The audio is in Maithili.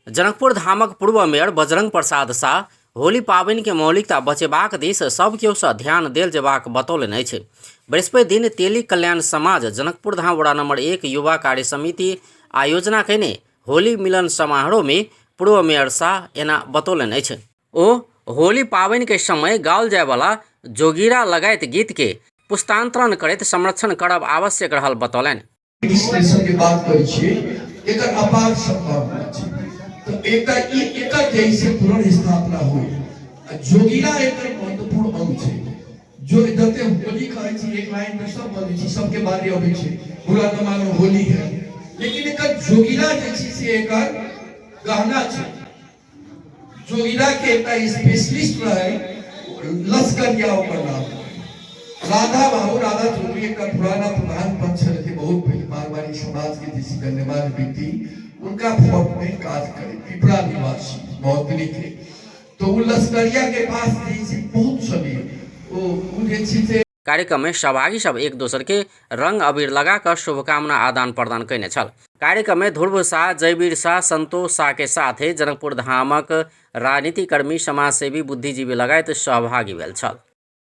जनकपुर धामक पूर्व मेयर बजरंग प्रसाद शाह होली पाबनि के मौलिकता बचेबाक दिस सब केओ सँ ध्यान देल जेबाक बतौलनि अछि। बृहस्पति दिन तेली कल्याण समाज जनकपुर धाम वडा नंबर 1 युवा कार्य समिति आयोजना कयने होली मिलन समारोह में पूर्व मेयर शाह एना बतौलनि अछि। ओ होली पाबनि के समय गाओल जायवला जोगीरा लगायत गीत के पुस्तांतरण करैत संरक्षण करब आवश्यक रहल बतौलनि। विश्लेषण के बात करै छियै, एकर अपार संभावना छै। तऽ एकटा ई एकर जे से पुनर्स्थापना होय आ जोगिया एकर महत्वपूर्ण अंग छै। जो जते होली कहै छी, एक लाइन में सब बजै छी, सबके बारे अबै छै, बुरा न मानो होली है, लेकिन एकर जोगिया जे छै से एकर गहना छै। जोगिरा के एकटा स्पेशलिस्ट रहे लश्करिया, ओकर नाम राधा बाबू, राधा चौधरी, एक पुराना प्रधान पंच छलथि, बहुत पहले मारवाड़ी समाज के जैसे गण्यमान्य व्यक्ति, उनका फोर्ट में काज करे, पिपरा निवासी महोत्तरी के। तो वो लश्करिया के पास जे बहुत छलिए वो जे छै। कार्यक्रम में सहभागी सब एक दोसर के रंग अबीर लगा कर शुभकामना आदान प्रदान कयने छल। कार्यक्रम में ध्रुव शाह, जयवीर शाह, संतोष शाह के साथे जनकपुर धामक राजनीतिकर्मी, समाजसेवी, बुद्धिजीवी लगायत सहभागी भेल छल।